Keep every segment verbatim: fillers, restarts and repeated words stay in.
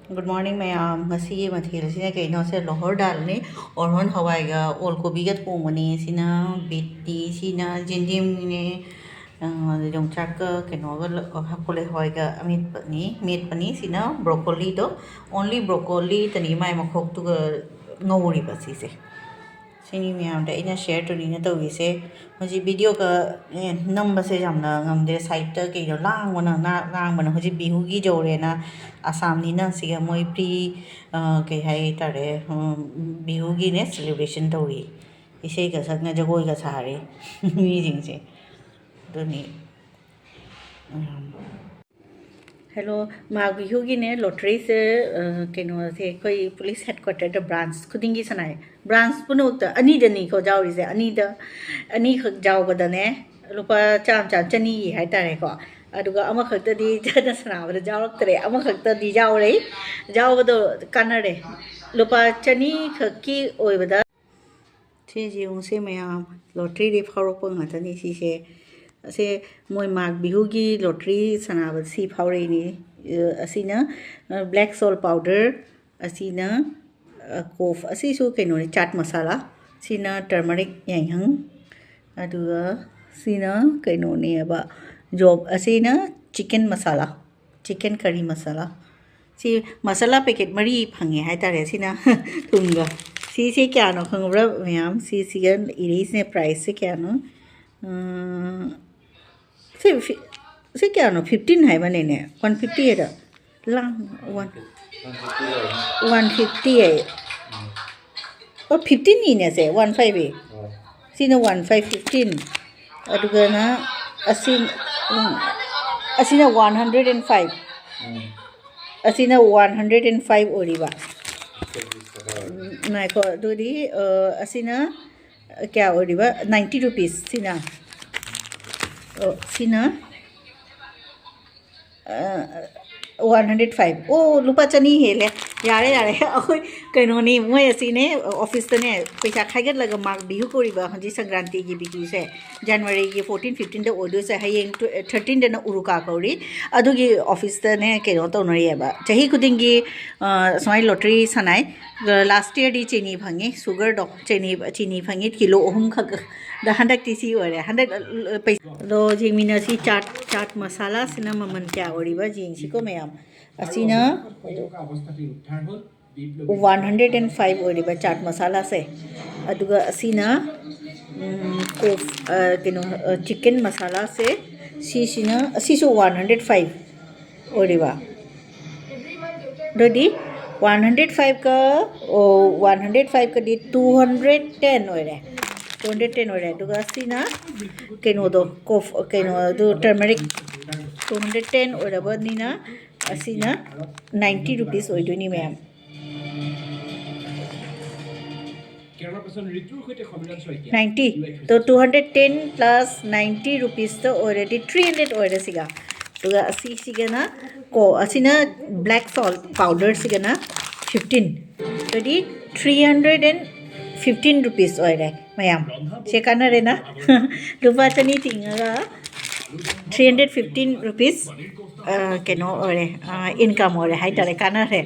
Good morning ꯃꯌꯥꯝ꯫ ꯉꯁꯤꯒꯤ ꯃꯊꯦꯜꯁꯤꯅ ꯀꯩꯅꯣ? ꯁꯦ ꯂꯣꯍꯣꯔ ꯗꯥꯜꯅꯤ, ꯑꯣꯔꯍꯣꯟ ꯍꯋꯥꯏꯒ ꯑꯣꯜ ꯀꯣꯕꯤꯒ ꯊꯣꯡꯕꯅꯤ꯫ ꯁꯤꯅ ꯕꯤꯠꯅꯤ, ꯁꯤꯅ ꯖꯦꯟꯗꯦꯝꯅꯦ, ꯑ, ꯌꯣꯡꯆꯥꯛꯀ ꯀꯩꯅꯣꯒ ꯂ-, ꯀꯣꯂꯤ ꯍꯋꯥꯏꯒ ꯑꯃꯦꯠꯄꯅꯤ, ꯃꯦꯠꯄꯅꯤ꯫ ꯁꯤꯅ ꯕ꯭ꯔꯣꯀꯣꯂꯤꯗꯣ, only ꯕ꯭ꯔꯣꯀꯣꯂꯤꯇꯅꯤ ꯃꯥꯏ ꯃꯈꯣꯛꯇꯨꯒ ꯉꯧꯔꯤꯕ ꯁꯤꯁꯦ꯫ ꯁꯤꯅꯤ ꯃꯌꯥꯝꯗ ꯑꯩꯅ ꯁꯤꯌꯔ ꯇꯧꯅꯤꯡꯅ ꯇꯧꯔꯤꯁꯦ꯫ ꯍꯧꯖꯤꯛ ꯚꯤꯗꯤꯑꯣꯒ, ꯑꯦ, ꯅꯝꯕꯁꯦ ꯌꯥꯝꯅ ꯉꯝꯗꯦ, ꯁꯥꯏꯠꯇ ꯀꯩꯅꯣ ꯂꯥꯡꯕꯅ, ꯉꯥ-, ꯂꯥꯡꯕꯅ꯫ ꯍꯧꯖꯤꯛ ꯕꯤꯍꯨꯒꯤ ꯌꯧꯔꯦꯅ, ꯑꯁꯥꯝꯅꯤꯅ ꯁꯤꯒ ꯃꯣꯏ ꯄ꯭ꯔꯤ, ꯑ, ꯀꯩ ꯍꯥꯏ ꯇꯥꯔꯦ, ꯎꯝ, ꯕꯤꯍꯨꯒꯤꯅꯦ ꯁꯦꯂꯦꯕ꯭ꯔꯦꯁꯟ ꯇꯧꯔꯤ, ꯏꯁꯩꯒ ꯁꯛꯅ ꯖꯒꯣꯏꯒ ꯁꯥꯔꯤ ꯃꯤꯁꯤꯡꯁꯦ꯫ ꯑꯗꯨꯅꯤ꯫ ꯎꯝ꯫ ꯍꯦꯜꯂꯣ, ꯃꯥ ꯕꯤꯍꯨꯒꯤꯅꯦ ꯂꯣꯇ꯭ꯔꯤꯁꯦ, ꯑ, ꯀꯩꯅꯣꯁꯦ ꯑꯩꯈꯣꯏ ꯄꯨꯂꯤꯁ ꯍꯦꯗꯀ꯭ꯋꯥꯇꯔꯗ ꯕ꯭ꯔꯥꯟꯁ ꯈꯨꯗꯤꯡꯒꯤ ꯁꯥꯟꯅꯩ꯫ ꯕ꯭ꯔꯥꯟꯁ ꯄꯨꯝꯅꯃꯛꯇ ꯑꯅꯤꯗꯅꯤꯀꯣ ꯌꯥꯎꯔꯤꯁꯦ, ꯑꯅꯤꯗ, ꯑꯅꯤꯈꯛ ꯌꯥꯎꯕꯗꯅꯦ ꯂꯨꯄꯥ ꯆꯥꯝꯃ, ꯆꯥꯝꯃ, ꯆꯅꯤꯒꯤ ꯍꯥꯏꯇꯥꯔꯦꯀꯣ꯫ ꯑꯗꯨꯒ ꯑꯃꯈꯛꯇꯗꯤ ꯆꯠꯅ ꯁꯥꯟꯅꯕꯗ ꯌꯥꯎꯔꯛꯇ꯭ꯔꯦ, ꯑꯃꯈꯛꯇꯗꯤ ꯌꯥꯎꯔꯦ꯫ ꯌꯥꯎꯕꯗꯣ ꯀꯥꯟꯅꯔꯦ꯫ ꯂꯨꯄꯥ ꯆꯅꯤꯈꯛꯀꯤ ꯑꯣꯏꯕꯗ ꯁꯤꯁꯦ ꯌꯦꯡꯉꯨꯁꯦ ꯃꯌꯥꯝ, ꯂꯣꯇ꯭ꯔꯤꯗꯤ ꯐꯥꯎꯔꯛꯄ ꯉꯥꯛꯇꯅꯤ ꯁꯤꯁꯦ꯫ ꯑꯁꯦ ꯃꯣꯏ ꯃꯥꯒ ꯕꯤꯍꯨꯒꯤ ꯂꯣꯇ꯭ꯔꯤ ꯁꯥꯟꯅꯕꯗ ꯁꯤ ꯐꯥꯎꯔꯛꯏꯅꯤ꯫ ꯑ, ꯑꯁꯤꯅ, ꯑ, ꯕ꯭ꯂꯦꯛ ꯁꯣꯜ ꯄꯥꯎꯗꯔ, ꯑꯁꯤꯅ, ꯑ, ꯀꯣꯐ, ꯑꯁꯤꯁꯨ ꯀꯩꯅꯣꯅꯤ, ꯆꯥꯠ ꯃꯁꯥꯂꯥ꯫ ꯁꯤꯅ ꯇꯔꯃꯔꯤꯛ ꯌꯥꯏꯉꯪ꯫ ꯑꯗꯨꯒ ꯁꯤꯅ ꯀꯩꯅꯣꯅꯦꯕ, ꯖꯣꯞ, ꯑꯁꯤꯅ ꯆꯤꯛꯀꯟ ꯃꯁꯥꯂꯥ꯫ ꯆꯤꯛꯀꯟ ꯀꯔꯤ ꯃꯁꯥꯂꯥ꯫ ꯁꯤ ꯃꯁꯥꯂꯥ ꯄꯦꯀꯦꯠ ꯃꯔꯤ ꯐꯪꯉꯦ ꯍꯥꯏꯇꯥꯔꯦ, ꯁꯤꯅ ꯊꯨꯝꯒ꯫ ꯁꯤꯁꯦ ꯀꯌꯥꯅꯣ ꯈꯪꯕ꯭ꯔꯥ ꯃꯌꯥꯝ? ꯁꯤꯁꯤꯒ ꯏꯔꯤꯁꯤꯅ ꯄ꯭ꯔꯥꯏꯁꯁꯦ ꯀꯌꯥꯅꯣ? ꯎꯝ, ꯁꯤ ꯐꯤ-, ꯁꯤ ꯀꯌꯥꯅꯣ? ꯐꯤꯐꯇꯤꯟ ꯍꯥꯏꯕꯅꯤꯅꯦ, ꯋꯥꯟ ꯐꯤꯐꯇꯤ ꯍꯥꯏꯗ꯫ ꯂꯥꯡ-, ꯋꯥꯟ, ꯋꯥꯟ ꯐꯤꯐꯇꯤ ꯍꯥꯏ꯫ ꯑꯣ, ꯐꯤꯐꯇꯤꯟꯅꯤꯅꯦ ꯁꯦ, ꯋꯥꯟ ꯐꯥꯏꯚ ꯑꯦ꯫ ꯁꯤꯅ ꯋꯥꯟ ꯐꯥꯏꯚ ꯐꯤꯐꯇꯤꯟ꯫ ꯑꯗꯨꯒꯅ ꯑꯁꯤ, ꯎꯝ, ꯑꯁꯤꯅ ꯋꯥꯟ ꯍꯟꯗ꯭ꯔꯦꯠ ꯑꯦꯟ ꯐꯥꯏꯚ꯫ ꯑꯁꯤꯅ ꯋꯥꯟ ꯍꯟꯗ꯭ꯔꯦꯠ ꯑꯦꯟ ꯐꯥꯏꯚ ꯑꯣꯏꯔꯤꯕ꯫ ꯎꯝ, ꯉꯥꯏꯈꯣ, ꯑꯗꯨꯗꯤ, ꯑ, ꯑꯁꯤꯅ ꯀꯌꯥ ꯑꯣꯏꯔꯤꯕ? ꯅꯥꯏꯟꯇꯤ ꯔꯨꯄꯤꯁ ꯁꯤꯅ꯫ ꯑꯣ, ꯁꯤꯅ, ꯑ, ꯋꯥꯟ ꯍꯟꯗ꯭ꯔꯦꯠ ꯐꯥꯏꯚ꯫ ꯑꯣ, ꯂꯨꯄꯥ ꯆꯅꯤ ꯍꯦꯜꯂꯦ꯫ ꯌꯥꯔꯦ, ꯌꯥꯔꯦ꯫ ꯑꯩꯈꯣꯏ ꯀꯩꯅꯣꯅꯤ, ꯃꯣꯏ ꯑꯁꯤꯅꯦ, ꯑꯣꯐꯤꯁꯇꯅꯦ ꯄꯩꯁꯥ ꯈꯥꯏꯒꯠꯂꯒ ꯃꯥꯛ ꯕꯤꯍꯨ ꯀꯧꯔꯤꯕ ꯍꯧꯖꯤꯛ ꯁꯪꯀ꯭ꯔꯥꯟꯇꯤꯒꯤ ꯕꯤꯍꯨꯁꯦ꯫ ꯖꯅꯋꯥꯔꯤꯒꯤ ꯐꯣꯔꯇꯤꯟ, ꯐꯤꯐꯇꯤꯟꯗ ꯑꯣꯏꯗꯣꯏꯁꯦ꯫ ꯍꯌꯦꯡ ꯇꯨ-, ꯊꯥꯔꯇꯤꯟꯗꯅ ꯎꯔꯨꯀꯥ ꯀꯧꯔꯤ꯫ ꯑꯗꯨꯒꯤ ꯑꯣꯐꯤꯁꯇꯅꯦ ꯀꯩꯅꯣ ꯇꯧꯅꯔꯤꯑꯕ꯫ ꯆꯍꯤ ꯈꯨꯗꯤꯡꯒꯤ, ꯑ, ꯁꯨꯃꯥꯏꯅ ꯂꯣꯇ꯭ꯔꯤ ꯁꯥꯟꯅꯩ꯫ ꯂꯥꯁ ꯌꯔꯗꯤ ꯆꯤꯅꯤ ꯐꯪꯉꯤ, ꯁꯨꯒꯔꯗꯣ, ꯆꯤꯅꯤ, ꯆꯤꯅꯤ ꯐꯪꯉꯤ ꯀꯤꯂꯣ ꯑꯍꯨꯝꯈꯛ꯫ ꯑꯗꯣ ꯍꯟꯗꯛꯇꯤ ꯁꯤ ꯑꯣꯏꯔꯦ꯫ ꯍꯟꯗꯛ, ꯑ, ꯄꯩꯁꯥ, ꯑꯗꯣ ꯌꯦꯡꯃꯤꯟꯅꯁꯤ, ꯆꯥꯠ, ꯆꯥꯠ ꯃꯁꯥꯂꯥꯁꯤꯅ ꯃꯃꯜ ꯀꯌꯥ ꯑꯣꯏꯔꯤꯕ ꯌꯦꯡꯁꯤꯀꯣ ꯃꯌꯥꯝ꯫ ꯑꯁꯤꯅ ꯋꯥꯟ ꯍꯟꯗ꯭ꯔꯦꯠ ꯑꯦꯟ ꯐꯥꯏꯚ ꯑꯣꯏꯔꯤꯕ ꯆꯥꯠ ꯃꯁꯥꯂꯥꯁꯦ꯫ ꯑꯗꯨꯒ ꯑꯁꯤꯅ, ꯎꯝ, ꯀꯣꯐ-, ꯑ, ꯀꯩꯅꯣ, ꯑ, ꯆꯤꯛꯀꯟ ꯃꯁꯥꯂꯥꯁꯦ꯫ ꯁꯤꯁꯤꯅ, ꯑꯁꯤꯁꯨ ꯋꯥꯟ ꯍꯟꯗ꯭ꯔꯦꯠ ꯐꯥꯏꯚ ꯑꯣꯏꯔꯤꯕ꯫ ꯑꯗꯨꯗꯤ ꯋꯥꯟ ꯍꯟꯗ꯭ꯔꯦꯠ ꯐꯥꯏꯚꯀ, ꯑꯣ, ꯋꯥꯟ ꯍꯟꯗ꯭ꯔꯦꯠ ꯐꯥꯏꯚꯀꯗꯤ ꯇꯨ ꯍꯟꯗ꯭ꯔꯦꯠ ꯇꯦꯟ ꯑꯣꯏꯔꯦ꯫ ꯇꯨ ꯍꯟꯗ꯭ꯔꯦꯠ ꯇꯦꯟ ꯑꯣꯏꯔꯦ꯫ ꯑꯗꯨꯒ ꯁꯤꯅ ꯀꯩꯅꯣꯗꯣ, ꯀꯣꯐ-, ꯀꯩꯅꯣ, ꯑꯗꯨ ꯇꯔꯃꯔꯤꯛ ꯇꯨ ꯍꯟꯗ꯭ꯔꯦꯠ ꯇꯦꯟ ꯑꯣꯏꯔꯕꯅꯤꯅ ꯑꯁꯤꯅ ꯅꯥꯏꯟꯇꯤ ꯔꯨꯄꯤꯁ ꯑꯣꯏꯗꯣꯏꯅꯤ ꯃꯌꯥꯝ꯫ ꯅꯥꯏꯟꯇꯤ꯫ ꯇꯣ, two hundred ten plus ninety ꯔꯨꯄꯤꯁꯇ ꯑꯣꯏꯔꯗꯤ ꯊ꯭ꯔꯤ ꯍꯟꯗ꯭ꯔꯦꯠ ꯑꯣꯏꯔꯦ ꯁꯤꯒ꯫ ꯑꯗꯨꯒ ꯑꯁꯤꯁꯤꯒꯅ ꯀꯣ, ꯑꯁꯤꯅ ꯕ꯭ꯂꯦꯛ ꯁꯣꯜꯠ ꯄꯥꯎꯗꯔꯁꯤꯒꯅ ꯐꯤꯐꯇꯤꯟ꯫ ꯑꯗꯨꯗꯤ three hundred and fifteen rupees ꯑꯣꯏꯔꯦ ꯃꯌꯥꯝ꯫ ꯁꯦ ꯀꯥꯟꯅꯔꯦꯅ? ꯂꯨꯄꯥ ꯆꯅꯤ ꯇꯤꯡꯉꯒ ꯊ꯭ꯔꯤ ꯍꯟꯗ꯭ꯔꯦꯠ ꯐꯤꯐꯇꯤꯟ ꯔꯨꯄꯤꯁ, ꯑ, ꯀꯩꯅꯣ ꯑꯣꯏꯔꯦ, ꯑ, ꯏꯟꯀꯝ ꯑꯣꯏꯔꯦ ꯍꯥꯏꯇꯥꯔꯦ, ꯀꯥꯟꯅꯔꯦ꯫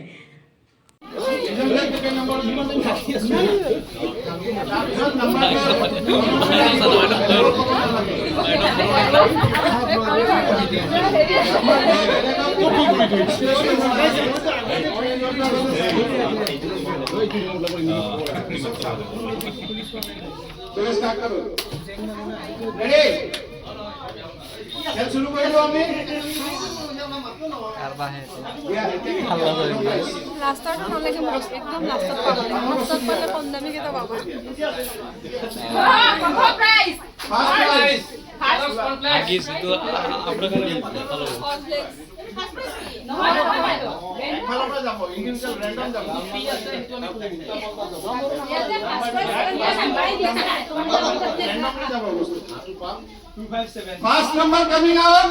चलो, स्टार्ट करो। रेडी? খেল শুরু কৰি দিওঁ আমি। দিয়া, এতিয়া কি? লাষ্টৰটো নালাগে মোক, একদম লাষ্টত পাব লাগে। লাষ্টত পালে কম দামী কেইটা পাবা। First prize. First prize. আগে শুধু আ-, আ-, আপনার কাছে ভালো। First prize. নহয়, নহয়, নহয়। ফালৰ পৰা Individual random যাব। Randomly যাব বস্তু। Two five seven. First number coming out,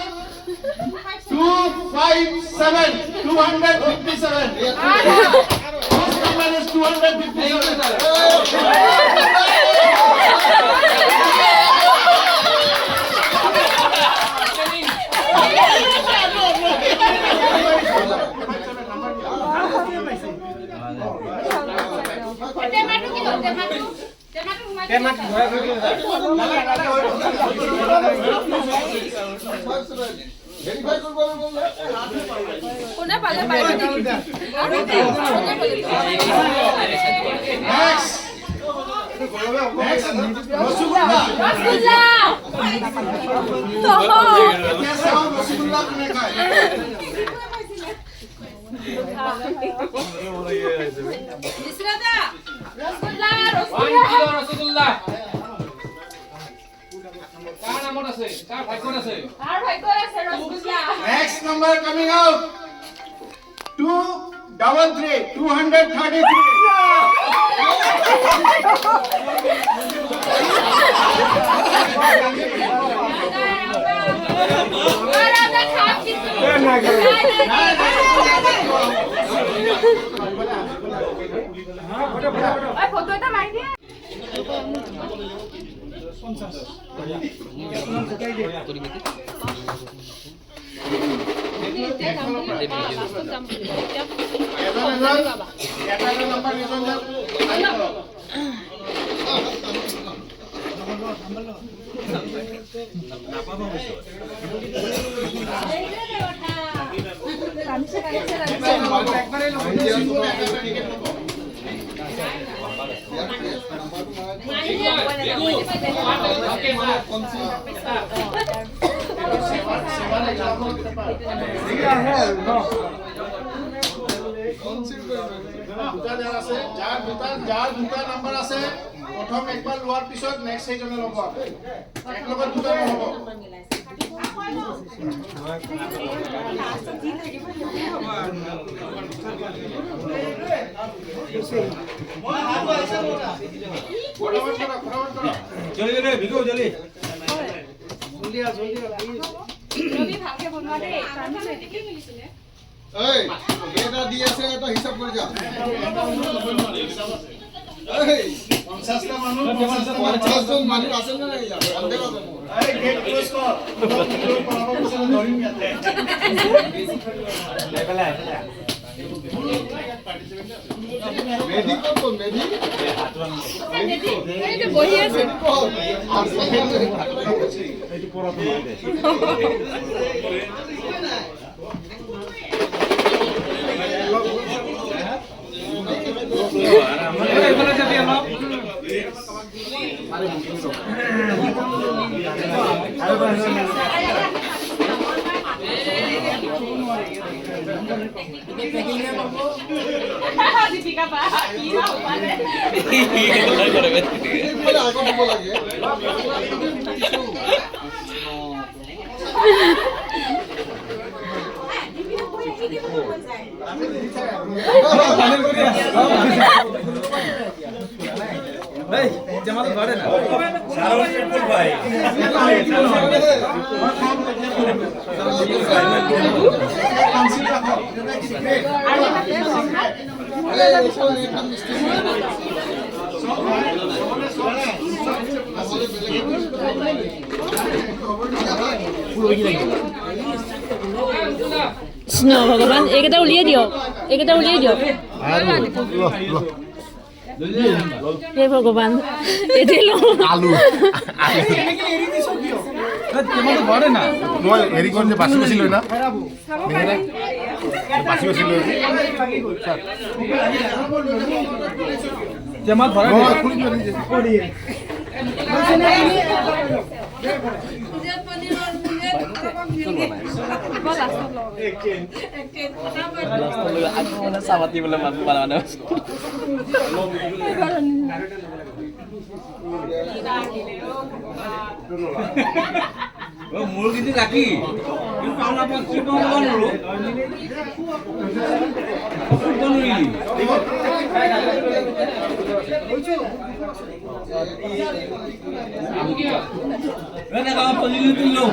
two five seven, two hundred fifty-seven. First number is two hundred fifty-seven. কোনে পালে, পালে নেকি? Next. Next. ৰসগোল্লা। ৰসগোল্লা। এতিয়া চাওঁ ৰসগোল্লা কোনে খায়। বিষ্ণুদা, ৰসগোল্লা। ৰসগোল্লা। কাৰ নামত আছে? কাৰ ভাগ্যত আছে? কাৰ ভাগ্যত আছে rasgulla? Next number coming out. Two double three, two hundred thirty-three. Photo এটা মাৰি দিয়া। দুটা যাৰ আছে, যাৰ দুটা, যাৰ দুটা নাম্বাৰ আছে, প্ৰথম একবাৰ লোৱাৰ পিছত নেক্সট সেইজনে ল'ব। এক লগত দুটা নহ'ব। ফটাফট কৰা, ফটাফট কৰা। জলদি, জলদি, ভিগো, জলদি। এই, এটা দি আছে, এটা হিচাপ কৰি যা। এই, পঞ্চাশটা মানুহ, পঞ্চাশটা মানুহ। পঞ্চাশ জন মানুহ আছে নে নাই ইয়াত? সন্দেহ আছে মোৰ। এই, গেট ক্ল'জ কৰ। ধৰিম ইয়াতে। মেধি ক'ত গ'ল, মেধি? মেধি ক'ত? এইটো বহি আছে। মেধি ক'ত? আছে। কৃষ্ণ ভগৱান, এইকেইটা উলিয়াই দিয়ক, এইকেইটা উলিয়াই দিয়ক। আৰু ল, ল। হে ভগৱান, এইটোৱে লওঁ। আলু। মই হেৰি কৰিম যে বাচি বাচি লৈ না। বাচি বাচি লৈ। টেমাত ভৰাই দে। মই খুলি থৈ দিছে। লাষ্টলৈ আকৌ মানে চাহ পাতিবলৈ মানুহ মানে। অ, মোৰ কিন্তু লাকি। কিন্তু পাওনা পঞ্চাশ টকা ল'ব নোৱাৰো। পঁচিশ টকা নিদিলি। এ, নাখাওঁ, পঁচিশ টকা লওঁ।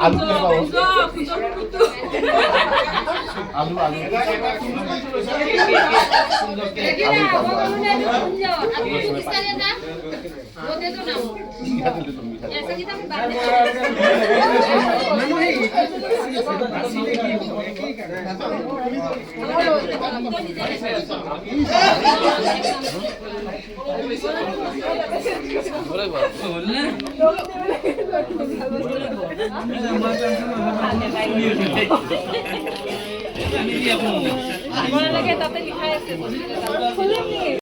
আলু, আলু। আলু, আলু। আলু, আলু, আলু। আপোনালোকে তাতে লিখাই আছে।